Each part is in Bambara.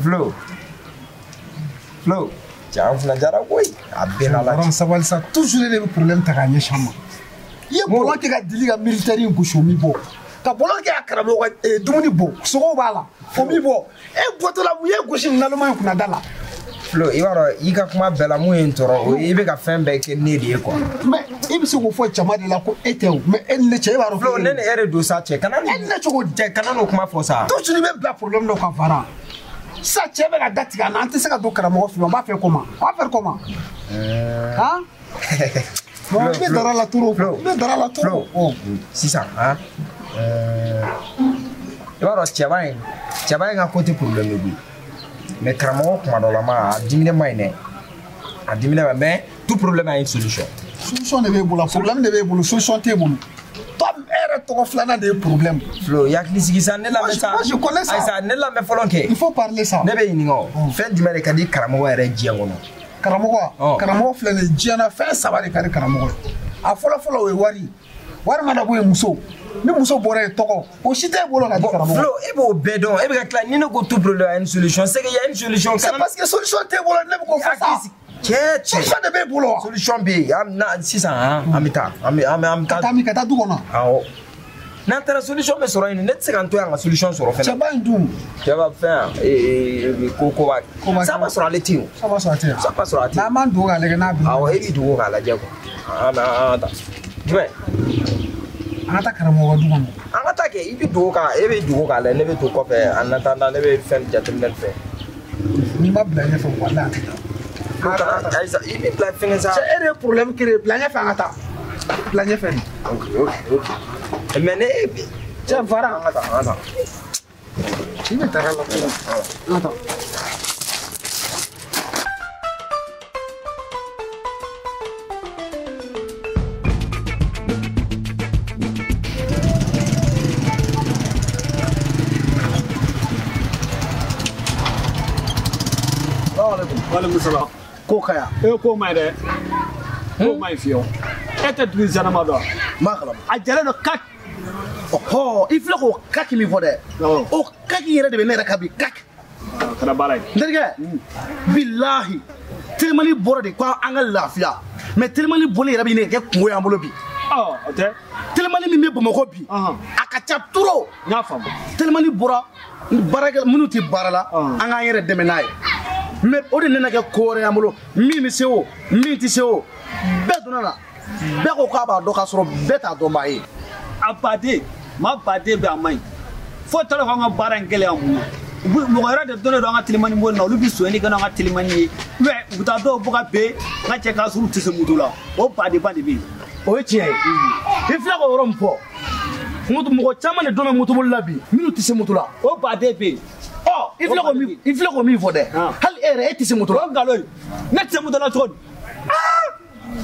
Flo. Flo. Cɛ an fana jara koyi. A bɛɛ n'a la. Baran sabali sa toujours e de bɛ problème ta k'a ɲɛsin an ma. I ye bɔlɔn kɛ ka dili ka militaire in gosi o min bɔ. Ka bɔlɔn kɛ ka karamɔgɔ ka dumuni bɔ sogow b'a la o min bɔ. E bɔtɔ la mun ye gosi nin naloma in kunna da la. Flo i b'a dɔn i ka kuma bɛɛ la mun ye n tɔɔrɔ o ye i bɛ ka fɛn bɛɛ kɛ ne de ye quoi. Mais i bɛ se k'o fɔ jama de la ko e tɛ o mais e ni ne cɛ e b'a dɔn. Flo ne ni e de don sa cɛ kana e ni ne cogo di. Cɛ kana n'o kuma fɔ sa. Toujours i bɛ bila problème dɔ kan Fara. Sisan cɛ bɛ ka da tigɛ an na an tɛ se ka don karamɔgɔ fɛ yen on va faire comment on va faire comment. Han. Bon i bɛ dara la trop i bɛ dara la trop. Flo sisan han i b'a dɔn cɛba in ka ko tɛ problème ye koyi. Mais karamɔgɔ kuma dɔ la ma a diminen ma ɲi dɛ a diminen ma mais tout problème a une solution. Solution de b'e bolo problème de b'e bolo solution t'e bolo. Toi e yɛrɛ tɔgɔ filanan de ye problème. Flo i hakili sigi sa ne lamɛn sa. Moi je connais ça. Ayi sa ne lamɛn fɔlɔ kɛ. Il faut parler ça. Ne bɛ ɲininka o fɛn jumɛn de ka di karamɔgɔ yɛrɛ diɲɛ kɔnɔ. Karamɔgɔ karamɔgɔ filɛ nin ye diɲɛ na fɛn saba de ka di karamɔgɔ ye. A fɔlɔ fɔlɔ o ye wari. Wari mana bɔ yen muso. Ni muso bɔra yen tɔgɔ o si t'e bolo ka di karamɔgɔ. Flo e b'o bɛɛ dɔn e bɛ ka tila ni ne ko tout problème a une solution c'est que y a une solution. C'est parce que solution t'e bolo ne bɛ k'o fɔ sa. Cɛ solution de b'e bolo wa. Solution bɛ yen an na sisan han an bɛ taa an bɛ an bɛ taa. Ka taa min ka taa du kɔnɔ. Awɔ n'an taara solution bɛ sɔrɔ yen ne tɛ se ka n to yan ka solution sɔrɔ fɛnɛ. Cɛba in dun. Cɛba fɛn ko koba. Sa b'a sɔrɔ ale tɛ yen. Sa b'a sɔrɔ a tɛ yen. Sa b'a sɔrɔ a tɛ yen. N'an m'an dogo k'a lajɛ n'a bɛ. Awɔ e b'i dogo k'a lajɛ quoi an an taa jumɛn. An ka taa karamɔgɔ ka du kɔnɔ. An ka taa kɛ i bɛ dogo k'a e bɛ dogo k'a lajɛ ne bɛ to kɔfɛ en attendant ne bɛ fɛn jateminɛ fɛ. N'i ma bila ɲɛfɛ walahi an tɛ taa. Ayisa i bɛ bila fɛngɛ sa. Cɛ e de ye problème créé bila ɲɛfɛ an ka taa. Bila ɲɛfɛ de. Ok ok ok mais ne e. Cɛ Fara. An ka taa an ka taa. I bɛ taga la tuguni. An ka taa. Walekum salam. Ko kaya. E ko ma dɛ. Ko ma fiyewu. E tɛ dugu zanama dɔn. N b'a kalama. A jalen don kaki. Ɔhɔ i filɛ k'o kaki min fɔ dɛ. O kaki yɛrɛ de bɛ ne yɛrɛ kan bi kaki. A kɛra baara ye. N terikɛ. Bilahi. Telimani bɔra de ko an ka lafiya. Mais telimani bɔli yɛrɛ bɛ ɲini ka kɛ kungo y'an bolo bi. Ɔ o tɛ. Telimani min bɛ Bamakɔ bi. A ka ca trop. N y'a faamu. Telimani bɔra baarakɛ minnu tɛ baara la. An k'an yɛrɛ dɛmɛ n'a ye. Mais o de nana kɛ ko wɛrɛ y'an bolo min bɛ se o min tɛ se o bɛɛ donna la bɛɛ ko k'a b'a dɔn k'a sɔrɔ bɛɛ t'a dɔnbaa ye. A baden maa baden bɛ a man ɲi fo t'a dɔn k'an ka baara in gɛlɛya mun na u bɛ mɔgɔ wɛrɛ de donnen don an ka telimani boli la olu bɛ sonyɛli kɛ n'an ka telimani ye ou bien u bɛ taa dɔw bɔ ka ben n ka cɛ k'a sɔrɔ u tɛ se moto la o badenba de bɛ yen. O ye tiɲɛ ye i filɛ k'o yɔrɔ min fɔ mɔgɔ caman de donna motoboli la bi minnu tɛ se moto la. O baden bɛ yen. Ɔ i filɛ k'o min fɔ dɛ hali e yɛrɛ e tɛ se moto la. O nkalon ye ne tɛ se moto la cogo di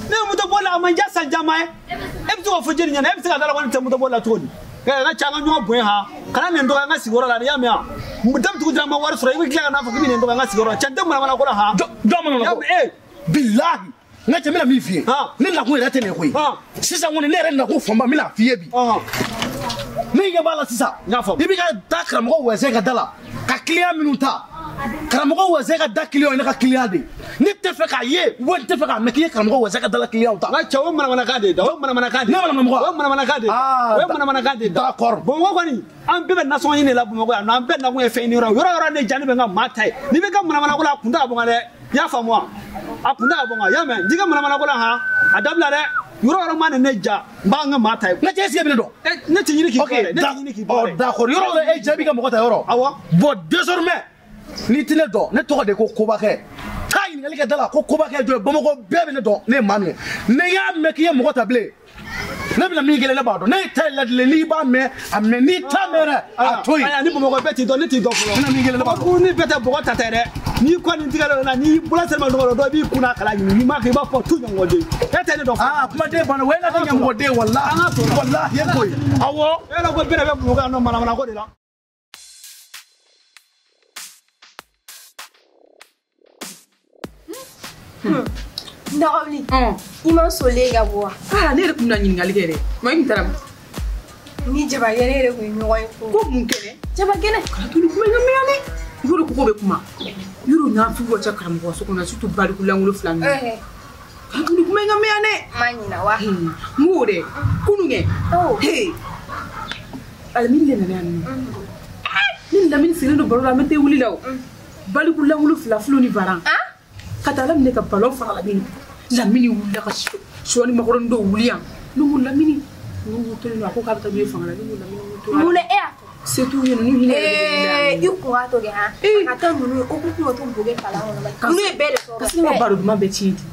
ne ye moto boli la a man diya san caman ye e bɛ se k'o fɔ jeli ɲɛna e bɛ se ka da la ko ne tɛ moto boli la cogo di n ka cɛ an ka ɲɔgɔn bonya han kana nin dɔgɔya n ka sigiyɔrɔ la i y'a mɛn wa dabi dugu jɛra n ma wari sɔrɔ i bɛ tila ka n'a fɔ k'i bɛ nin dɔgɔya n ka sigiyɔrɔ la cɛ n tɛ manamana ko la han. Jɔn mana ko bilahi n ka cɛ n bɛna min f'i ye ne nakun yɛrɛ tɛ nin ye koyi sisan kɔni ne yɛrɛ nakun fanba n bɛna f'i ye bi. Ne ɲɛ b'a la sisan i bɛ ka taa karamɔgɔ wɛsɛ ka da la ka client minnu ta karamɔgɔ wɛsɛ ka da client ye ne ka client de ne tɛ fɛ k'a ye wa n tɛ fɛ k'a mɛn k'i ye karamɔgɔ wɛsɛ ka da la client ta. Nka cɛ o manamanakan de ye da o manamanakan de ye. Ne manamana o manamanakan de ye. O ye manamanakan de ye. D'accord. Bamakɔ kɔni an bɛɛ bɛ nasɔngɔ ɲini de la Bamakɔ yan nɔ an bɛɛ nakun ye fɛn ɲini yɔrɔ yɔrɔ yɔrɔ ne ja ne bɛ n ka maa ta ye n'i bɛ ka manamanako la a kun tɛ ka bɔ n kan dɛ i y'a faamu wa a kun tɛ ka bɔ n kan i y'a mɛn n t'i ka manamanako la han a dabila dɛ. Yɔrɔ yɔrɔ ma ne ja n b'an ka maa ta ye. Ne cɛ est-ce que e bɛ ne dɔn. Ne tɛ ɲini k'i bɔ dɛ ne tɛ ɲini k'i bɔ dɛ. D'accord yɔrɔ yɔrɔ e ja b'i ka mɔgɔ ta yɔrɔ. Awɔ. Bon désormais n'i tɛ ne dɔn ne tɔgɔ de ko Kobakɛ taa ɲininkali kɛ da la ko Kobakɛ jɔn ye Bamakɔ bɛɛ bɛ ne dɔn ne ye maa min ye ni y'a mɛn k'i ye mɔgɔ ta bilen ne bɛna min kɛ ne b'a dɔn ne ye ta ladile n'i b'a mɛn a mɛn n'i t'a mɛn yɛrɛ a to yen. Ayi ni Bamakɔ bɛɛ t'i dɔn ne t'i dɔn fɔlɔ. Ne bɛna min kɛ ne b'a dɔn. Ni bɛɛ tɛ bɔgɔ ta tɛ dɛ. N'i kɔ nin tigɛ dɔ la n'i bolo sera ma dɔgɔ dɔ b'i kunna kala ɲini n'i m'a kɛ i b'a fɔ tu ɲɔgɔnden e tɛ ne dɔn. Aa kumaden banna o ye ne ka ɲɛmɔgɔden walahi walahi e koyi awɔ. E yɛrɛ ko bɛɛ de bɛ Bamakɔ yan nɔ manamana ko de la. Dɔgɔbili i ma solen ka bɔ wa? Aa ne yɛrɛ tun bɛna ɲininkali kɛ dɛ ma i tun taara min? Ni jabakɛnɛ yɛrɛ tun ye ɲɔgɔn ye ko. Ko mun kɛnɛ? Jabakɛnɛ. Kana to ni kuma in ka mɛn yan dɛ. Yɔrɔ ko bɛ kuma. Yɔrɔ n'a fi wɔ cɛ karamɔgɔ so kɔnɔ surtout baliku langolo fila ninnu. Ni kuma in ka mɛn yan dɛ. Ma ɲina wa. N ko dɛ kunun kɛ. Hey. Alamini de nana yan nɔ. Ne ni Lamini sigilen don baro la an bɛ te wuli la o. Baliku langolo fila fulo ni varan. Ka taa Lamini ka ballon faga Lamini. Lamini wulila ka sɔ ni makɔrɔni dɔw wuli yan. Ne ko Lamini. N'u kelen don a ko k'a bɛ taa n'u ye fanga la ne ko Lamini n ko to. Mun na e y'a fɔ? Se t'u ye ninnu hinɛ yɛrɛ de bɛ ne la. I kun b'a to kɛ han. A ka taa ninnu ye o kun ka t'u boge kalan kɔnɔ. Ninnu ye bɛɛ de sɔrɔ. Ka se ka baro duman bɛɛ tiɲɛ ten.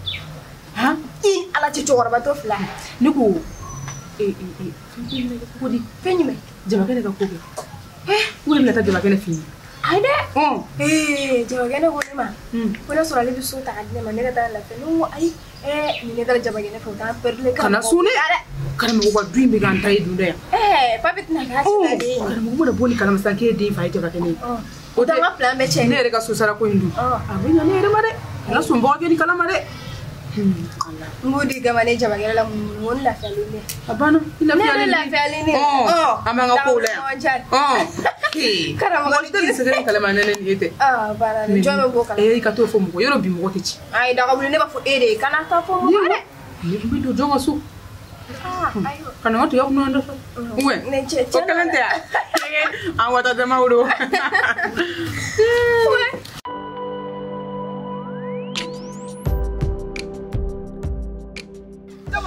Han? I Ala cɛ cɛkɔrɔba tɔ fila. Ne ko fɛn ko di? Fɛn jumɛn? Jabakɛnɛ ka ko kɛ. U yɛrɛ bɛna taa Jabakɛnɛ fɛ yen. Ayi dɛ. Jabakɛnɛ ko ne ma. Ko ne sɔrɔ ale bɛ so ta ka di ne ma ne ka taa lafiya. Ne ko ayi ni ne taara Jabakɛnɛ fɛ o t'an pɛrɛlen. Kana sun dɛ. Karamɔgɔ ka du in bɛ k'an ta ye dun dɛ yan. Papi tɛna k'a cɛ de ye. Karamɔgɔ mana bɔ ni kalama sisan k'e den fa ye Jabakɛnɛ ye. O t'an ka plan bɛɛ tiɲɛ. Ne yɛrɛ ka so sara ko in dun. A bɛ ɲa ne yɛrɛ ma dɛ. Kana sunbɔgɔ kɛ ni kalama dɛ. N b'o di gama ne Jabakɛnɛ la mun ko n lafiyalen dɛ. A banna i lafiyalen ne lafiyalen ne. An b'an ka kow la yan. Karamɔgɔ mɔgɔ si tɛ nin sɛgɛn kalama ne ni e tɛ. Baara dɛ jɔn bɛ b'o kalama. I ka t'o fɔ mɔgɔ yɔrɔ bi mɔgɔ tɛ ci. Ayi dagabulu ne b'a fɔ e de ye kana taa fɔ mɔgɔ dɛ. Ne tun bɛ don jɔn ka so. Ka na n ka tiga kunna dɔ fɔ. O kelen tɛ yan. An wata jamaw don.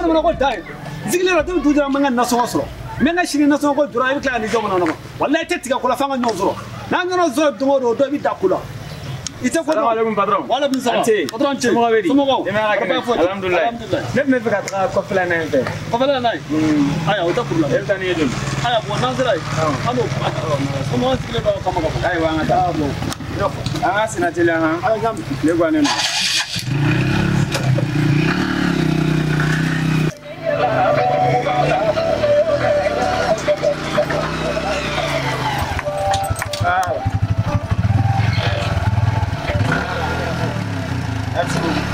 Mana ko dai zigile la dem dudura manga nasongo sɔrɔ n bɛ n ka sini nasɔngɔ ko dɔrɔn i bɛ tila ka n'i jɔ kɔnɔ walayi i tɛ tigɛ ko la f'an ka ɲɔgɔn sɔrɔ n'an ɲɔgɔn sɔrɔ don o don dɔ bɛ da ko la i tɛ ko dɔn. Salamaleykum patron. Waaleykum salaam. Patron ce. Somɔgɔw bɛ di? Somɔgɔw. Denbaya ka kɛnɛ? Alhamdulilayi. Ne tun bɛ fɛ ka taga kɔfɛla in fɛ. Kɔfɛla in ayiwa o tɛ problème. E bɛ taa ni ye joli? Ayiwa bon n'an sera yen an b'o kuma. Somɔgɔw sigilen b'aw kama ka bɔ. Ayiwa an ka taa. An ka senna teliya han. Ne guwanen don. Merci beaucoup.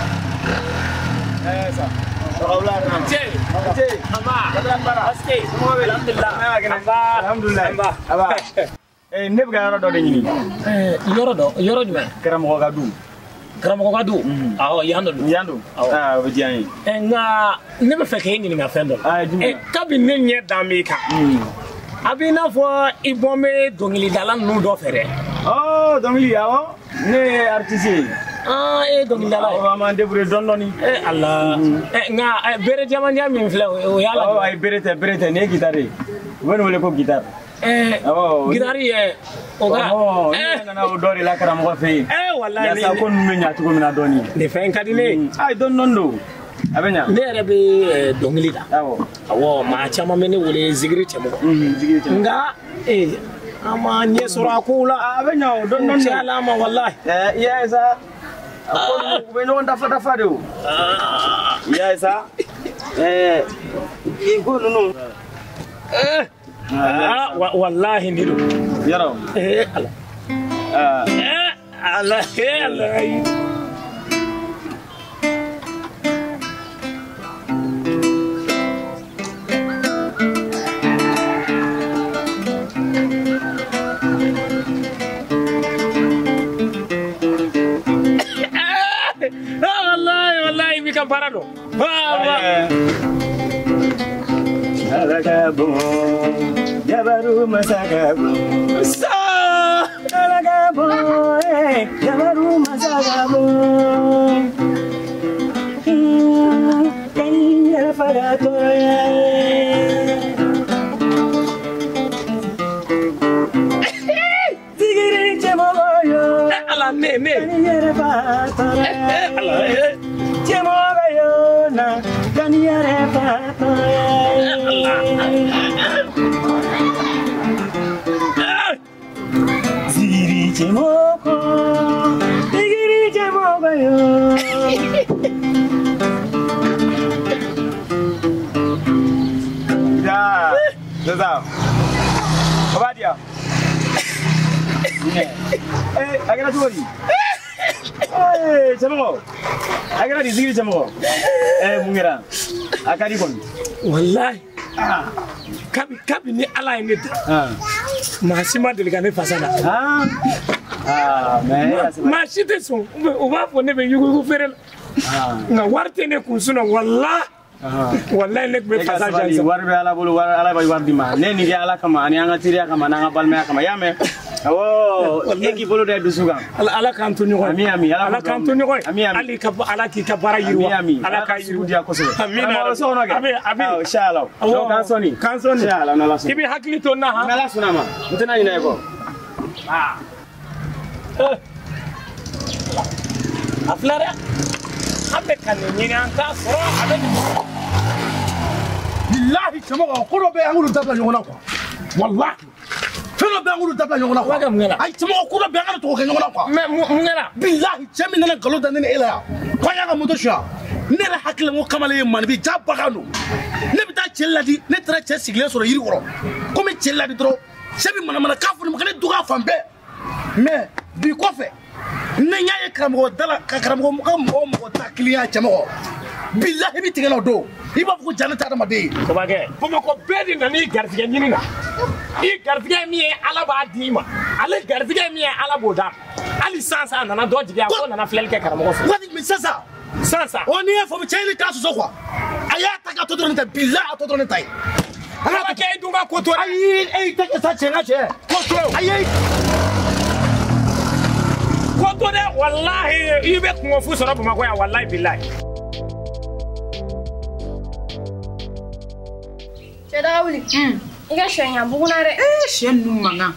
Alhamdulillah. Ne bɛ ka yɔrɔ dɔ de ɲini. Yɔrɔ dɔ, yɔrɔ jumɛn? Karamɔgɔ ka du. Karamɔgɔ ka du? Awɔ, yan dɔ don. Yan don. Aa, o bɛ diya n ye. Nka ne bɛ fɛ k'e ɲininka fɛn dɔ la. Jumɛn? Kabini ne ɲɛ dan b'i kan. A b'i n'a fɔ i bɔ bɛ dɔnkilidala ninnu dɔ fɛ dɛ. Ɔ dɔnkili awɔ, ne ye artiste ye. E ye dɔnkilidala ye. Awɔ, an b'an débrouiller dɔɔni dɔɔni. Ala. Nka bere jamanjan min filɛ o y'a la. Awɔ, ayi bere tɛ nin ye guitare ye. U bɛ nin wele ko guitare. Awɔ. Guitare yɛ o ka. Ɔhɔn, ne nana o dɔ de la karamɔgɔ fɛ yen. Walayi. Yasa ko ninnu bɛ ɲa cogo min na dɔɔni. Nin fɛn ka di ne ye. Ayi dɔɔni dɔɔni don. A bɛ ɲa. Ne yɛrɛ bɛ dɔnkili da. Awɔ. Awɔ, maa caman bɛ ne wele zigiri cɛmɔgɔ. Zigiri cɛmɔgɔ. Nka an ma ɲɛ sɔrɔ a kow la. A bɛ ɲa o dɔɔni dɔɔni. Cɛ ala ma walayi. I y'a ye sa. A ko ninnu u bɛ ɲɔgɔn dafa dafa de o. I y'a ye sa. I ko ninnu. Walahi nin don. Yarɔ. Ala. Ala ala. Wallahi, wallahi, bi ka baara dɔn. Ala ka bon, jabaru masa ka bon. Sa! Ala ka bon, jabaru masa ka bon. Kan yɛrɛ faga tɔɔrɔya ye. Zigiri cɛmɔgɔ yo. Ala ne. Kan yɛrɛ faga tɔɔrɔya ye. Ala Cɛmɔgɔ yo na, kan yɛrɛ faga tɔɔrɔya ye. Zigiri cɛmɔgɔ, zigiri cɛmɔgɔ yo. Ja, c'est ça. O b'a di yan. A kɛra cogo di? Cɛmɔgɔ, a kɛra di zigiri cɛmɔgɔ? Mun kɛra? A ka di kɔni. Walahi. Kabini Ala ye ne da. Maa si ma deli ka ne fasa da. Mais maa si tɛ sɔn u b'a fɔ ne bɛ yuguyugu feere la nka wari tɛ ne kun sinon walahi walahi ne tun bɛ fasa jan. Wari bɛ Ala bolo, Ala bɛ wari d'i ma. Ne nin kɛ Ala kama ani an ka teriya kama n'an ka balimaya kama, i y'a mɛn? Awɔ, e k'i bolo da i dusu kan. Ala k'an to ɲɔgɔn ye. Ami ami. Ala k'an to ɲɔgɔn ye. Ami ami. Hali ka Ala k'i ka baara yiriwa. Ami ami. Ala k'a yiriwa. Diya kosɛbɛ. Amina. Awɔ, so kɔnɔ kɛ. Ami ami. Awɔ, inshallah. Donc k'an sɔnni. K'an sɔnni. Inshallah, n'Ala sɔnna. I bɛ hakili to n na han. N'Ala sɔnna a ma, n tɛna ɲinɛ i kɔ. A filɛ dɛ. An bɛ ka nin ɲini an t'a sɔrɔ a bɛ nin. Bilahi cɛmɔgɔ ko dɔ bɛ yen an k'olu dabila ɲɔgɔn na quoi. Walahi. Fɛn dɔ bɛ yen an k'olu dabila ɲɔgɔn na quoi. Ayi cɛmɔgɔ ko dɔ bɛ yen an kana tɔgɔ kɛ ɲɔgɔn na quoi. Mais mun kɛra? Bilahi cɛ min nana nkalon da ne ni e la yan k'an y'a ka moto suɲɛ. Ne yɛrɛ hakili la ko kamalen ye maninfin ja bagan don. Ne bɛ taa cɛ ladi, ne taara cɛ sigilen sɔrɔ yiri kɔrɔ. Komi cɛ ladi dɔrɔn cɛ bɛ manamanakan fɔ ne ma ka ne dɔgɔya fan bɛɛ. Mais bi kɔfɛ ne y'a ye karamɔgɔ da la ka karamɔgɔ ka mɔgɔ mɔgɔ ta kiliyan cɛmɔgɔ. Bilahi bi tigɛ la o don. I b'a fɔ ko ja ne tɛ adamaden ye. Kobakɛ, Bamakɔ bɛɛ de nana i garijɛgɛ ɲini na. I garijɛgɛ min ye Ala b'a d'i ma. Ale garijɛgɛ min ye Ala b'o d'a ma. Hali sisan sisan a nana dɔ jigin a ko nana filɛli kɛ karamɔgɔ fɛ. Waati min sisan. Sisan sisan. Ɔ n'i y'a faamu cɛ ye ne t'a sɔsɔ quoi. A y'a ta k'a tɔ dɔrɔn ne ta bilahi a tɔ dɔrɔn ne ta ye. Kobakɛ i dun ka ko to dɛ. Ayi e y'i ta kɛ sa cɛ n ka cɛ. Ko to. Ayi. Ko to dɛ walahi i bɛ kungo fu sɔrɔ Bamakɔ yan walahi bilahi. Cɛ daga wuli. I ka sɛ in a bugunna dɛ. Ee sɛ ninnu mankan.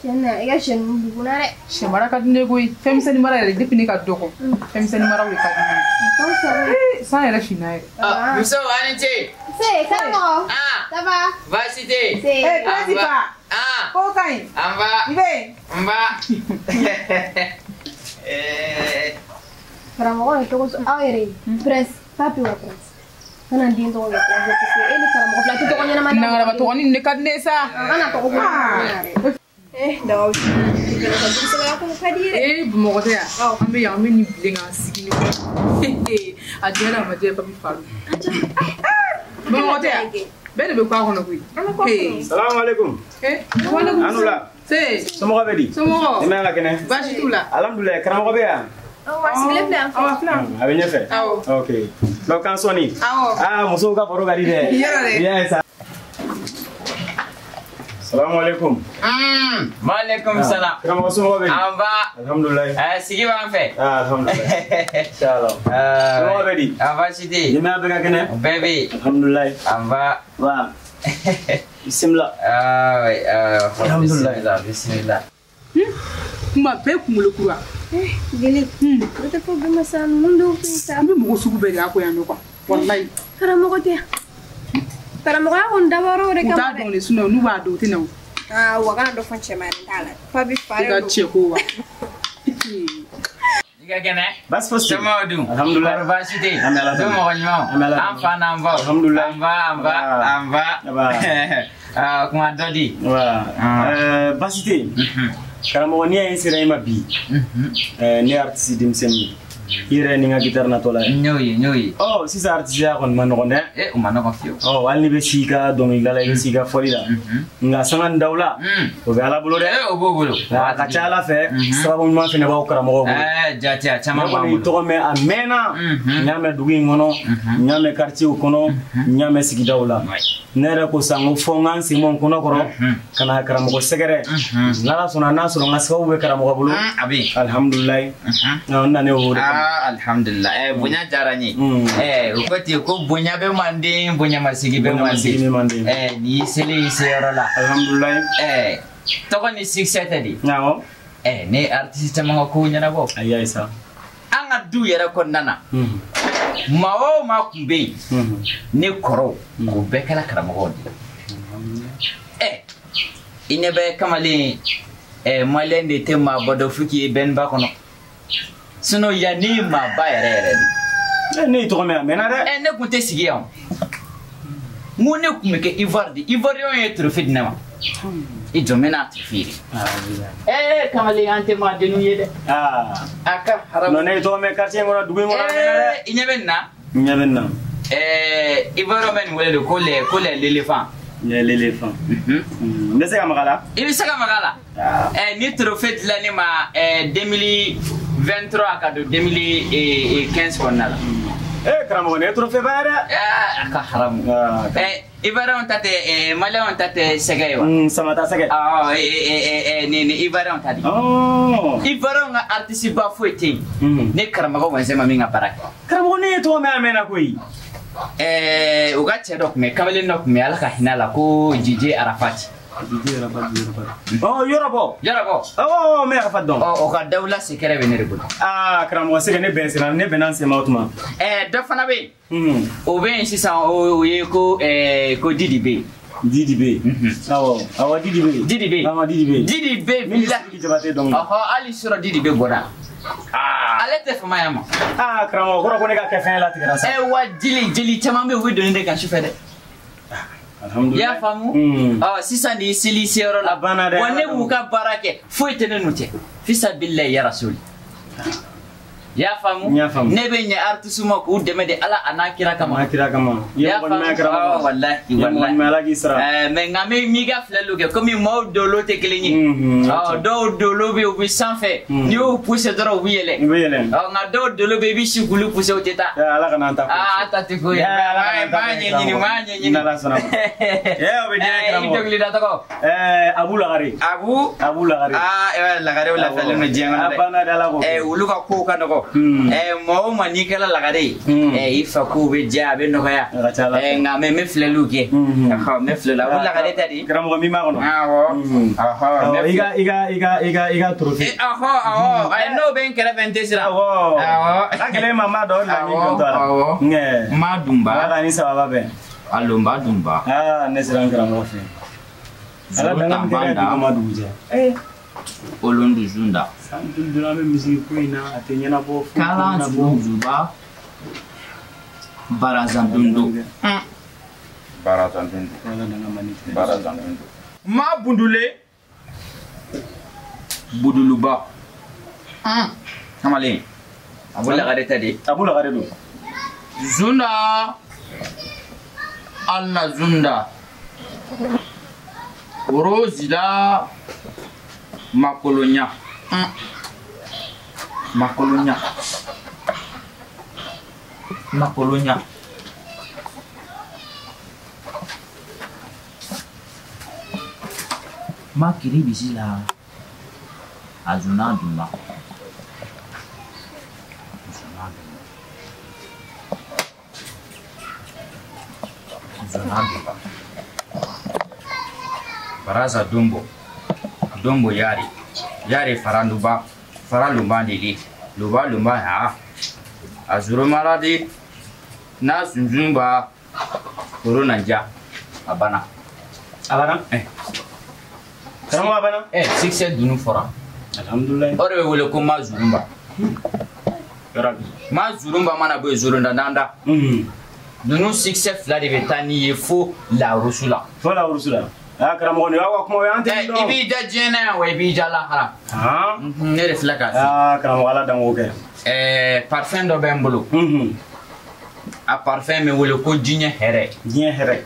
Tiɲɛ na i ka sɛ ninnu bugunna dɛ. Sɛ mara ka di ne koyi. Fɛnmisɛnnin mara yɛrɛ depuis ne ka dɔgɔ. Fɛnmisɛnnin maraw de ka di ne ye. San yɛrɛ finna yɛrɛ. Muso aw ni ce. Se karamɔgɔ. Ça va. Baasi tɛ yen. Se. Ee principal. Ko ka ɲi. An ba. I bɛ yen. N ba. Karamɔgɔ ye tɔgɔ aw yɛrɛ ye. Prince papi wa prince. Kana den tɔgɔ kɛ prince parce que e ni karamɔgɔ fila tɛ tɔgɔ ɲɛnama da. Nangaraba tɔgɔnin ne ka di ne ye sa. Kana tɔgɔ bɔ. Daga wuli. Ko ka di yɛrɛ. Ee Bamakɔ tɛ yan. An bɛ yan an bɛ nin bilen k'an sigi ɲɔgɔn. A diyara a ma diya papi fa don. Bamakɔ tɛ yan. Bɛɛ de bɛ kɔ a kɔnɔ koyi. Salamu aleykum. Walekum Anula. Se. Somɔgɔw bɛ di? Somɔgɔw. Denbaya ka kɛnɛ? Baasi t'u la. Alhamdulilayi karamɔgɔ bɛ yan? Awɔ a sigilen filɛ yan fɛ. Awɔ a filɛ yan. A bɛ ɲɛfɛ? Awɔ. Ok. Donc k'an sɔnni. Awɔ. Aa musow ka baro ka di dɛ. Yɔrɔ dɛ. I y'a ye sa. Salamu aleykum. Maaleykum salam. Karamɔgɔ somɔgɔw bɛ di? An ba. Alhamdulilayi. Sigi b'an fɛ. Alhamdulilayi. Inshallah. Somɔgɔw bɛ di? An baasi tɛ yen. Denbaya bɛɛ ka kɛnɛ? Bɛɛ bɛ yen. Alhamdulilayi. An ba. Wa. Bisimila. Alhamdulilayi. Bisimila bisimila. Kuma bɛɛ kunkolo kura. Gele. O tɛ fɔ bɛɛ ma sa ninnu dɔw fɛ sa. An bɛ mɔgɔ sugu bɛɛ de y'a ko yan nɔ quoi. Walayi. Karamɔgɔ tɛ yan. Karamɔgɔya kɔni dabɔra o de kama dɛ. U t'a dɔn de sinon n'u b'a dɔn u tɛ na o. Aa wa kana dɔ fɔ cɛ ma yɛrɛ n t'a la. Papi fa I ka cɛ ko wa. I ka kɛnɛ? Baasi fosi tɛ yen. Somɔgɔw dun? Alhamdulilayi. Kɔri baasi tɛ yen? An bɛ Ala So tanu. mɔgɔ ɲumanw? An bɛ Ala An tanu. fa n'an baw. Alhamdulilayi. An ba an ba an ba. Aba. Kuma dɔ di. Wa. Baasi tɛ yen. Karamɔgɔ n'i y'a ye n sera i ma bi. Ne ye artiste denmisɛnnin ye. I yɛrɛ ni n ka guitare natɔ la ye. N y'o ye n y'o ye. Ɔ sisan artisiya kɔni ma nɔgɔn dɛ. Ee o ma nɔgɔn fiyewu. Ɔ hali n'i bɛ si i ka dɔnkilida la i bɛ si i ka fɔli la. Nka sanga ni dawula. O bɛ Ala bolo dɛ. Ee o b'o bolo. A ka ca Ala fɛ sababu ɲuman fana b'aw karamɔgɔw bolo. Jate a caman Ne b'an kɔni bolo. tɔgɔ mɛn a mɛnna. N y'a mɛn dugu in kɔnɔ. N y'a mɛn quartier kɔnɔ. N y'a mɛn sigidaw la. Ne yɛrɛ ko sisan ko fɔ n ka n sen bɔ n kɔnɔ kɔrɔ. Ka na karamɔgɔ sɛgɛrɛ. N'Ala sɔnna n'a sɔrɔ n ka sababu bɛ karamɔgɔ bolo. A bɛ yen. Alihamudulilayi. N nana o de kama. Alhamdulilah. Bonya diyara n ye. O ko ten ko bonya bɛ manden bonya masigi bɛ manden. N'i y'i selen i seyɔrɔ la. Alhamdulilayi. Tɔgɔ ni succès tɛ de. Awɔ. Ne ye artiste caman ka kow ɲɛnabɔ. Ayi ayi sa. An ka du yɛrɛ kɔnɔna na. Maa o maa tun bɛ yen. Ne kɔrɔw o bɛɛ kɛra karamɔgɔw de ye. I ɲɛ bɛ kamalen maliyɛn de tɛ maa bɔ dɔn fo k'i ye bɛnba kɔnɔ. Sinon yan ne ye maaba yɛrɛ yɛrɛ de. Ne y'i tɔgɔ mɛn a mɛnna dɛ. Ne kun tɛ sigi yan o. N ko ne kun bɛ kɛ Ivoire de. Ivoirien ye trophée di ne ma. I jɔ n bɛ n'a trophée de. Kamalen an tɛ maa denw ye dɛ. A ka haramu. Non ne y'i tɔgɔ mɛn quartier in kɔnɔ dugu in kɔnɔ a mɛnna dɛ. I ɲɛ bɛ nin na. N ɲɛ bɛ nin na. Ivoirien bɛ nin wele de ko les ko les l'éléphant. N ye l'éléphant. N bɛ se ka maga la? I bɛ se ka maga la. Ni trophée dilan ne ma 2023 ka don 2015 kɔnɔna la. Karamɔgɔ nin ye trophée ba ye dɛ. A ka haramu. Ivoirien ta tɛ Malien ta tɛ sɛgɛ ye wa? Sama ta sɛgɛ. Awɔ, nin Ivoirien ta de. Ivoirien ka artiste ba foyi tɛ yen. Ne karamɔgɔ Wɛnzɛn ma min ka baara kɛ. Karamɔgɔ ne ye tɔgɔ mɛn a mɛnna koyi. U ka cɛ dɔ tun bɛ, kamalen dɔ tun bɛ, Ala ka hinɛ a la, ko Jije Arafat. Jije Arafat, Jije Arafat. Yɔrɔ bɔ. Yɔrɔ bɔ. Awɔ, n bɛ Arafat dɔn. O ka dawula sekɛrɛ bɛ ne de bolo. Aa, karamɔgɔ sɛgɛ ne bɛn sera, ne bɛnna n sen ma o tuma. Dɔ fana bɛ yen. O bɛ yen sisan, o ye ko ko Didi bɛ yen. Didi bɛ yen. Awɔ, awɔ, Didi bɛ yen. Didi bɛ yen. Awɔ, Didi bɛ yen. Didi bɛ yen. Min ni Sidiki Jabate dɔn. Ɔhɔ, hali sɔrɔ Didi bɛ bɔra. Ale tɛ fama yan ma. Aa, karamɔgɔ kɔrɔ ko ne ka kɛ fɛn latigɛra sa. Wa jeli caman bɛ yen, u bɛ doni de kan sufɛ dɛ. I y'a faamu? Sisan de i seli seyɔrɔ la. A banna dɛ. Wa ne b'u ka baara kɛ, foyi tɛ ne n'u cɛ. Fisa bilahi ya rasuli. I y'a faamu? N y'a faamu. Ne bɛ ɲɛ artiste ma k'u dɛmɛ de Ala a n'a kira kama. N'a kira kama. I ye mɔgɔ ɲuman ye karamɔgɔ. Walahi, I ye mɔgɔ ɲuman ye, Ala k'i sara. Mais nka n bɛ m'i ka filɛliw kɛ komi maaw dolo tɛ kelen ye. Dɔw dolo bɛ yen, u bɛ sanfɛ. N'i y'u poussé dɔrɔn, u bɛ yɛlɛ. U bɛ yɛlɛ. Nka dɔw dolo bɛ yen, i bɛ si k'olu poussé, u tɛ taa. Ala kana an ta ko. Aa, ta tɛ ko ye. Ala kana an ta M'a ɲɛɲini, m'a ɲɛɲini. N'Ala sɔnna ma. O bɛ diya n ye karamɔgɔ. I dɔnkilida tɔgɔ? Abu Lagare. Abu? Abu Lagare. Aa, Lagarew lafiyalen don diɲɛ kɔnɔ dɛ. A banna dɛ, Ala ko. Olu ka kow ka nɔgɔ. Maa o maa n'i kɛra lagare ye, i fa kow bɛ diya, a bɛ nɔgɔya. Nka mɛ n bɛ filɛliw kɛ. N bɛ filɛli. Abu Lagare ta di? Karamɔgɔ min b'a kɔnɔ. Awɔ. I ka i ka i ka i ka i ka trophée. Ɔhɔ, awɔ. N'o bɛ n kɛrɛfɛ, n tɛ siran. Awɔ. Awɔ. A kɛlen ma maa dɔ la min jɔ a la. Awɔ. Ma dunba. Ala ka ni sababa bɛn. A lonba dunba. Aa, ne sera n karamɔgɔ fɛ. Ala danga min kɛra dugu ma dugu jɛ. Olondu zunda. San 15 an bɛ misiri ko in na, a tɛ ɲɛnabɔ. Kalan zuba. Barazan dundo. Barazan dundo. Barazan dundo. Ma bundule. Buduluba. Kamalen. Abu Lagare ta de. Abu Lagare don. Zunda. Alla zunda. Orozila. Makolonya. Makolonya. Makolonya. Makiri bisila. Azuna duma. Azuna duma. Azuna duma. Baraza dumbo. Dombo yari. Yari faranduba. Faralumba dili. Luba lumba ya. Azuro maradi. Na zunzumba. Corona ja. Abana. Abana? Karamɔgɔ abana? Succès dunu fɔra. Alhamdulillah. O de bɛ wele ko ma zurumba. Ma zurumba mana bɔ yen, zorondanda. Ninnu succès fila de bɛ taa n'i ye fo larusu la. Fo larusu la. Ah, karamɔgɔ nin y'aw ka kuma ye, an tɛ min dɔn. I b'i da diɲɛ na yan wa i b'i da lahara. Ne de filɛ k'a f'i ye. Aa, karamɔgɔ Ala dan k'o kɛ. Parfum dɔ bɛ n bolo. A parfum bɛ wele ko diɲɛ hɛrɛ. Diɲɛ hɛrɛ.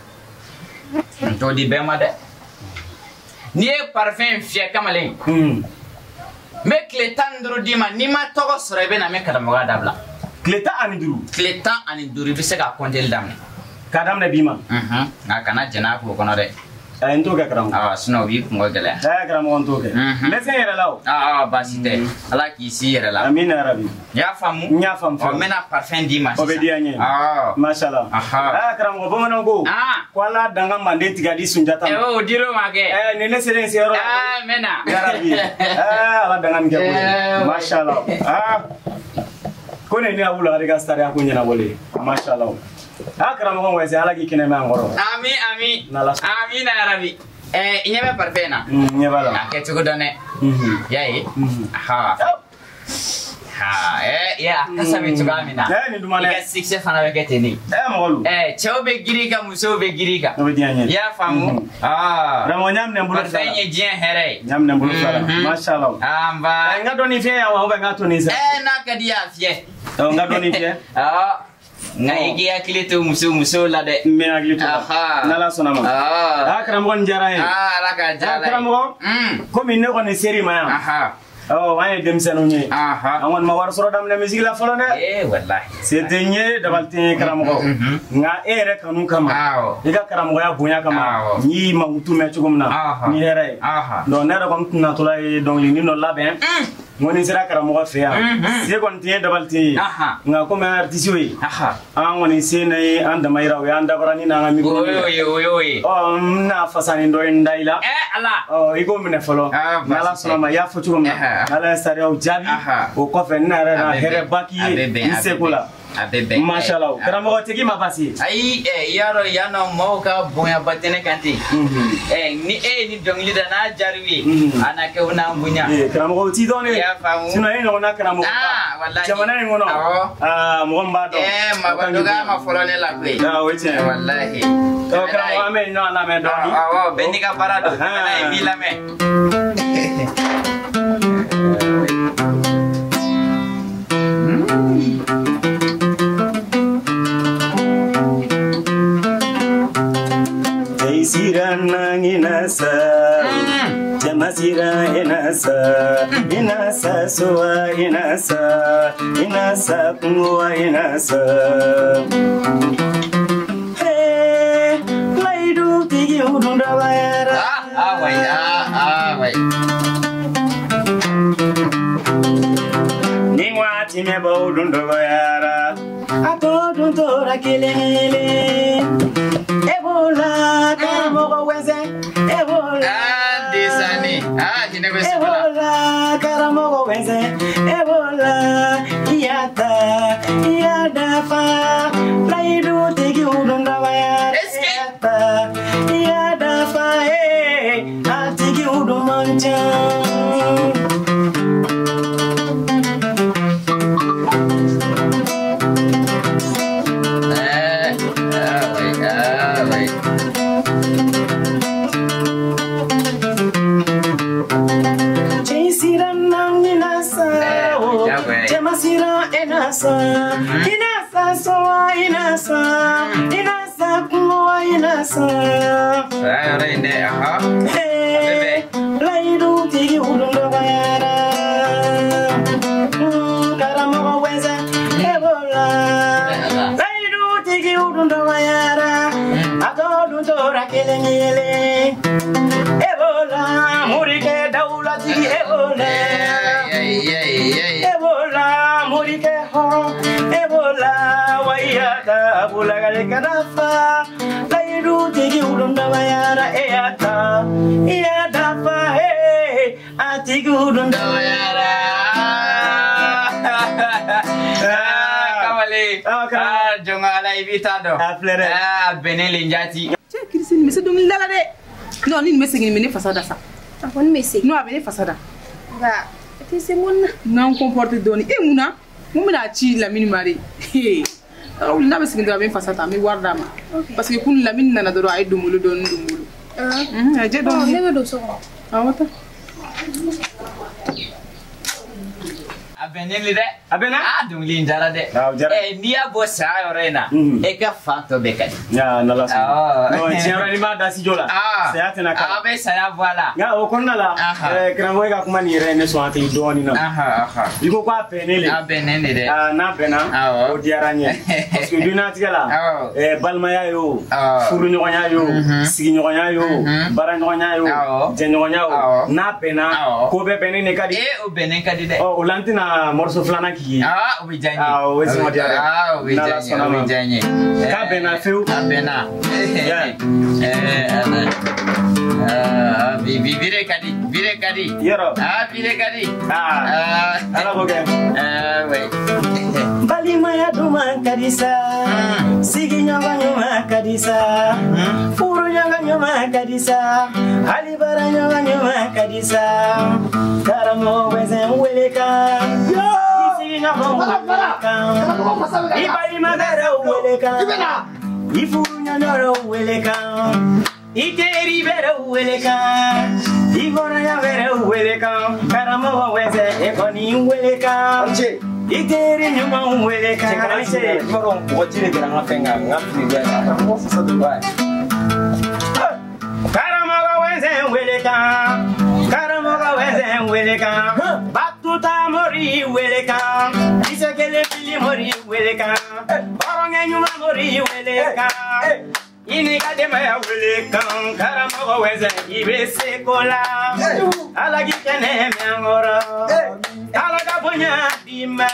N t'o di bɛɛ ma dɛ. N'i ye parfum fiyɛ kamalen. N bɛ tile 15 d'i ma, n'i ma tɔgɔ sɔrɔ i bɛ na n bɛ karamɔgɔya dabila. Tile 15? Tile 15 i bɛ se ka kɔnteli daminɛ. K'a daminɛ bi ma? Nka kana jɛn k'o kɔnɔ dɛ. N t'o kɛ karamɔgɔ. Sinon o b'i kungo gɛlɛya. Karamɔgɔ n t'o kɛ. N bɛ se n yɛrɛ la o. Baasi tɛ. Ala k'i si yɛrɛ la. Amina yarabi. I y'a faamu? N y'a faamu. N bɛna parfum d'i ma sisan. O bɛ diya n ye. Mashallah. Karamɔgɔ bamananw ko. Ko Ala dan ka manden tigɛ di Sunjata ma. O dir'o ma kɛ. Nin ne selen n seyɔrɔ la. N bɛ na. Yarabi. Ala dan ka nin kɛ ko ye. Mashallah. Ko ne ni Abu Lagare ka sariya ko ɲɛnabɔlen. Mashallah. Karamɔgɔ Wɛsɛ, Ala k'i kɛnɛ mɛn an kɔrɔ. Ami ami. Amina yarabi. I ɲɛ bɛ parfum na? N ɲɛ b'a la. A kɛcogo dɔn dɛ. I y'a ye? A kasa bɛ cogoya min na. Nin duman dɛ. I ka succès fana bɛ kɛ ten de. Mɔgɔ lu. Cɛw bɛ girin i kan, musow bɛ girin i kan. O bɛ diya n ye. I y'a faamu? Karamɔgɔ n y'a minɛ n bolo fila la. Parfum ye diɲɛ hɛrɛ ye. N y'a minɛ n bolo fila la. Mashallah. An ba. N ka dɔɔnin fiyɛ yan wa, ou bien n ka to nin sa? N'a ka di i ye a fiyɛ. N ka dɔɔnin fiyɛ. Nka i k'i hakili to musow la dɛ. N bɛ hakili to la. N'Ala sɔnna ma. Aa karamɔgɔ nin diyara n ye. Aa Ala k'a diya Ala ye. Karamɔgɔ. Komi ne kɔni ser'i ma yan. Ɔ an ye denmisɛnninw ye. An kɔni ma wari sɔrɔ daminɛ misigi la fɔlɔ dɛ. Ee walahi. Se tɛ n ye dabali tɛ n ye karamɔgɔ. Nka e yɛrɛ kanu kama. I ka karamɔgɔya bonya kama. N y'i mankutu mɛn cogo min na. Ni hɛrɛ ye. Donc ne yɛrɛ kɔni tun natɔla ye dɔnkilinin dɔ labɛn. N ko ni sera karamɔgɔ fɛ yan. Se kɔni tɛ n ye dabali tɛ n ye. Nka komi an ye artisiw ye. An kɔni se na ye an dama yira o y'an dabarani n'an ka mikoro ye. O y'o ye. Ɔ n bɛna fasani dɔ ye n da i la. Ala. Ɔ i k'o minɛ fɔlɔ. N'Ala sɔnna ma i y'a fɔ cogo min na. N'Ala ye sariyaw jaabi. O kɔfɛ n yɛrɛ na hɛrɛba k'i ye n seko la. A bɛ bɛn. Mashallah. Karamɔgɔ tigi ma baasi ye. Ayi i y'a dɔn yan nɔ maaw ka bonyaba tɛ ne kan ten. Ni e ye ni dɔnkili da n'a diyar'u ye. A na kɛ u n'an bonya. Karamɔgɔ o t'i dɔn dɛ. I y'a faamu. Sinon e ɲɔgɔnna karamɔgɔ. Aa walahi. Jamana in kɔnɔ. Aa mɔgɔ min b'a dɔn. Mɔgɔ dɔgɔya ma fɔlɔ ne la koyi. Aa o ye tiɲɛ ye. Walahi. Karamɔgɔ an bɛ ɲɔgɔn lamɛn dɔɔni. Awɔ bɛɛ n'i ka baara don. Tɛmɛ n'a ye n b'i lamɛn. Sira jama sira inasa inasa soa inasa inasa kungoa inasa. Hey, laidu tigi udunda bayara. Ah wai ah wai. Ningwa timeba udunda bayara. Ato duntora kelele. Ebola karamɔgɔ wɛsɛ. Ebola. Ah desani. Ah jinɛ bɛ sugu la. Ebola karamɔgɔ wɛsɛ. Ebola iyata iyadafa. Layidu tigi udundabaya. Iyata iyadafa a tigi udun man ca. Inasa soa inasa inasa kungoa inasa. Hey, laidu tigi udundo bayara. Karamɔgɔ wɛsɛ ebola. Laidu tigi udundo bayara. A tɔ dun tora kelen kelen. Ebola morikɛ dawula tigi ebola. Ebola morikɛ hɔrɔn ebola wayata bulagale kadafa. Layidu tigi udundabayara eyata iyadafa a tigi udundabayara. Kamalen. Jɔn Ala i b'i ta dɔn. A filɛ dɛ. A bɛnnen le jaati. Cɛ Kirisi nin bɛ se dɔnkili da la dɛ. Non ni nin bɛ segin nin bɛ ne fasa da sa. A kɔni bɛ segin. Non a bɛ ne fasa da. Nka a tɛ se mun na. N'an comporte dɔɔni e mun na mun bɛna ci Lamini ma de. N'a bɛ segin dɔrɔn a bɛ n fasa ta n bɛ wari d'a ma. Parce que kunun Lamini nana dɔrɔn a ye donbolo dɔɔni don n bolo. A jɛ dɔɔni. Ne bɛ don so kɔnɔ. Awɔ taa. A bɛnnen le dɛ. A bɛnna? Aa dɔnkili in diyara dɛ. Awɔ diyara. N'i y'a bɔ saya yɔrɔ in na. E ka fan tɔ bɛɛ ka di. Yaa n'Ala sɔnna. Non tiɲɛ yɔrɔ n'i m'a da studio la. Saya tɛna k'a la. A bɛ saya bɔ a la. Nka o kɔnɔna la. Karamɔgɔ e ka kuma nin yɛrɛ ye ne sɔn hakili dɔɔnin na. I ko k'a bɛnnen le. A bɛnnen le dɛ. N'a bɛnna. O diyara n ye. Parce que diɲɛlatigɛ la. Balimaya ye o. Furuɲɔgɔnya ye o. Sigiɲɔgɔnya ye o. Baaraɲɔgɔnya ye o. Jɛɲɔgɔnya o. N'a bɛnna. Ko bɛɛ bɛnnen de ka di. Ee o bɛnnen ka di dɛ. Ɔ o la n tɛna morceau filanan k'i ye. O bɛ diya n ye. O bɛ sɔn diya dɛ. O bɛ diya n ye o bɛ diya n ye. K'a bɛnna fewu. A bɛnna. Bi bire ka di bire ka di. Yɔrɔ. Bire ka di. Ala k'o kɛ. Balimaya duman ka di sa. Sigiɲɔgɔn ɲuman ka di sa. Furuɲɔgɔn ɲuman ka di sa. Hali baaraɲɔgɔn ɲuman ka di sa. Karamɔgɔ wɛsɛn wele kan. I sigiɲɔgɔn wele kan. I balima bɛrɛw wele kan. I furuɲɔgɔn wele kan. I teri bɛrɛw wele kan. I kɔnɔya bɛrɛw wele kan. Karamɔgɔ wɛsɛn e kɔni wele kan. I teri ɲuman wele kan. Cɛ kana se i b'a dɔn mɔgɔ ji de kɛra n ka fɛn kan n ka fini bɛɛ karamɔgɔ fasa de ba ye. Karamɔgɔ wɛnsɛn wele kan. Karamɔgɔ wɛnsɛn wele kan. Batuta mori wele kan. Kisɛ kelen fili mori wele kan. Hɔrɔnkɛ ɲuman mori wele kan. I n'i ka denbaya wele kan. Karamɔgɔ wɛnsɛn i bɛ se ko la. Ala k'i kɛnɛ mɛn an kɔrɔ. Ala ka bonya d'i ma.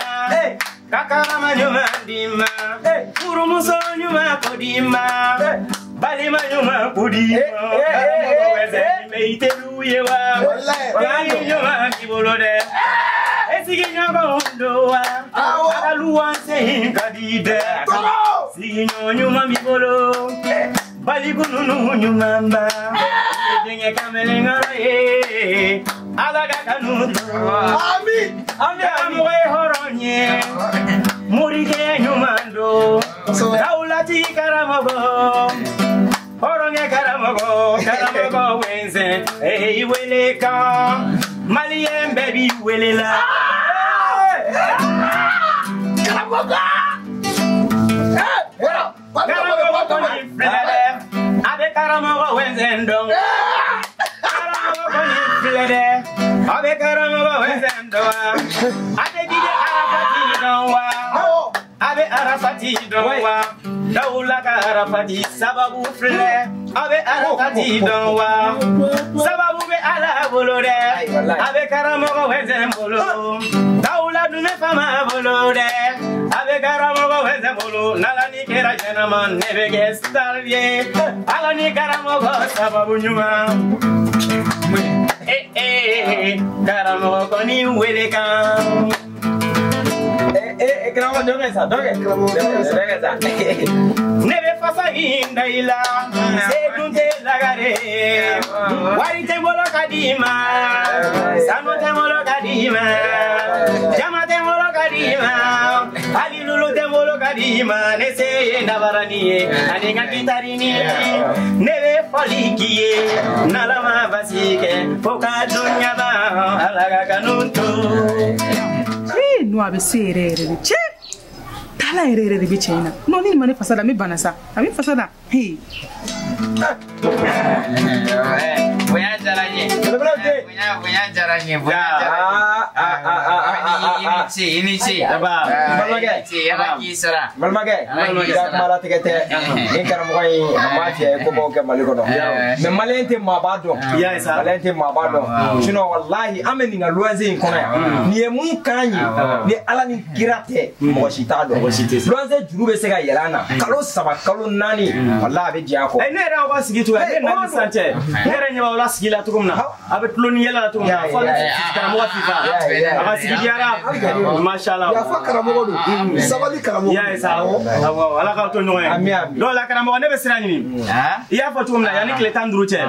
Ka karama ɲuman d'i ma. Furumuso ɲuman ko d'i ma. Balima ɲuman ko d'i ma. Karamɔgɔ wɛnsɛn i bɛ i teriw ye wa. Teri ɲuman b'i bolo dɛ. E sigiɲɔgɔnw don wa. A ka luwanse in ka di dɛ. Sigiɲɔgɔn ɲuman b'i bolo. Baliku ninnu ɲuman ba. Denkɛ kamalenkɔrɔ ye. Ala ka kanu tɔrɔ. Amin. Karamɔgɔ ye hɔrɔn ye. Morikɛ ɲuman don. Dawulatigi karamɔgɔ. Hɔrɔnkɛ karamɔgɔ. Karamɔgɔ wɛnsɛn. I wele kan. Maliyɛn bɛɛ b'i wele la. Karamɔgɔ. Karamɔgɔ kɔni filɛ dɛ. A bɛ karamɔgɔ wɛnsɛn dɔn. Karamɔgɔ kɔni filɛ dɛ. A bɛ karamɔgɔ wɛnsɛn dɔn wa. A bɛ DJ Arafati dɔn wa. A bɛ Arafati dɔn wa. Dawula ka Arafati sababu filɛ. A bɛ Arafati dɔn wa. Sababu bɛ Ala bolo dɛ. A bɛ karamɔgɔ wɛnsɛn bolo. Dawula dun bɛ faama bolo dɛ. A bɛ karamɔgɔ wɛnsɛn bolo. N'Ala ni kɛra ɲɛnama ne bɛ kɛ star ye. Ala ni karamɔgɔ sababu ɲuman. Karamɔgɔ kɔni wele kan. Karamɔgɔ dɔ kɛ sa dɔ kɛ dɔ kɛ sa. Ne bɛ fasa in da i la. Se dun tɛ lagare. Wari tɛ n bolo ka d'i ma. Sanu tɛ n bolo ka d'i ma. Jama tɛ n bolo ka d'i ma. Hali lulu tɛ n bolo ka d'i ma. Ne se ye dabarani ye ani n ka gitarini. Ne bɛ fɔli k'i ye. N'Ala ma basi kɛ fo ka dunya ban. Ala ka kanu to. Non, a bɛ se yɛrɛ yɛrɛ de cɛ taala yɛrɛ yɛrɛ de bɛ cɛ in na non ni nin ma ne fasa da n bɛ bana sa a bɛ n fasa da he. Bonya diyara n ye. Bonya diyara n ye. Bonya diyara n ye. I ni ce i ni ce. Balimakɛ. I ni ce Ala k'i sara. Balimakɛ i ka kuma latigɛ tɛ ni karamɔgɔ in a m'a fiyɛ ko baw kɛ Mali kɔnɔ mais maliyɛn tɛ maaba dɔn maliyɛn tɛ maaba dɔn sinon walahi an bɛ nin ka luwanse in kɔnɔ yan nin ye mun k'an ye ni Ala ni kira tɛ mɔgɔ si t'a dɔn luwanse juru bɛ se ka yɛlɛ an na kalo 3 kalo 4 walahi a bɛ jɛ a kɔ. Ne yɛrɛ y'aw ka sigi cogoya ne nana sisan cɛ ne yɛrɛ ɲɛ b'aw la sigi la cogo min na a bɛ tulo ni yɛlɛ la cogo min na fo karamɔgɔ fifa a ka sigi diyara mashallah. Yafa karamɔgɔ don sabali karamɔgɔ. I y'a ye sa awɔ Ala k'aw to ɲɔgɔn ye dɔw la karamɔgɔ ne bɛ sira ɲini i y'a fɔ cogo min na yanni tile 15 cɛ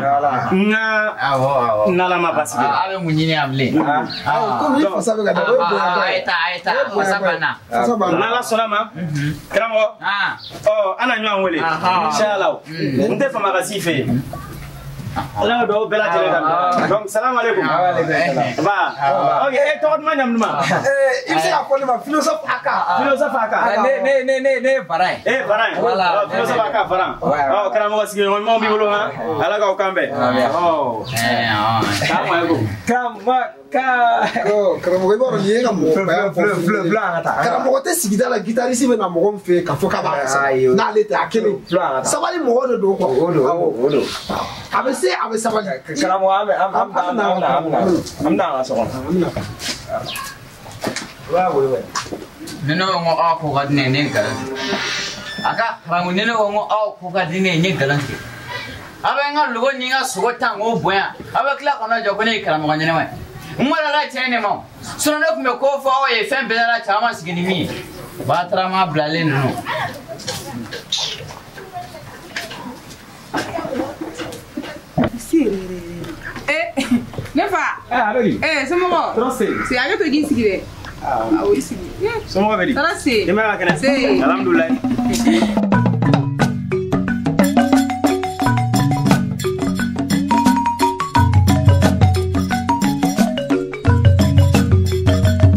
n ka n'Ala ma basi kɛ. A bɛ mun ɲini yan bilen. Komi i fasa bɛ ka da o ye bonya dɔ ye. A ye taa a ye taa fasa banna. N'Ala sɔnna ma karamɔgɔ ɔ an na ɲɔgɔn wele inshallah n tɛ fama ka s'i fɛ yen. Ala ka dugawu bɛɛ lajɛlen ka minɛ. Donc salam aleykum. Ba. Ok e tɔgɔ duman jamu duman. I bɛ se k'a fɔ ne ma philosophe Aka. Philosophe Aka. Ne ye Varan ye. E Varan ye. Voilà. Philosophe Aka Varan. Ɔ karamɔgɔ sigiɲɔgɔn ɲumanw b'i bolo han. Ala k'aw kan bɛn. Ɔ. Salamu aleykum. Karamɔgɔ. Karamɔgɔ i b'a dɔn nin ye ka mɔgɔbaya fɔ. Karamɔgɔ tɛ sigida la guitariste bɛ na mɔgɔ min fɛ yen k'a fɔ k'a b'a fasa n'ale tɛ a kelen sabali mɔgɔ de don quoi. O don o don. A bɛ se a bɛ sabali. Karamɔgɔ an bɛ an bɛ na an ka so kɔnɔ. An bɛ na. I b'a wele. Ni ne ko n ko aw ko ka di ne ye ne ye nkalon tigɛ. A ka karamɔgɔ ni ne ko n ko aw ko ka di ne ye n ye nkalon tigɛ. A bɛ n ka logo ni n ka sogo ta k'o bonya a bɛ tila ka na jɔ ko ne ye karamɔgɔ ɲɛnama ye. N ma dala cɛ in de ma o sinon ne tun bɛ ko fɔ aw ye fɛn bɛɛ la caman sigi ni min ye batarama bilalen ninnu. Ne fa. Somɔgɔw. Tɔɔrɔ se. Se a bɛ to k'i sigi dɛ. Awɔ i sigi. Somɔgɔw bɛ di? Tɔɔrɔ se. Denbaya ka kɛnɛ? Se. Alhamdulilayi.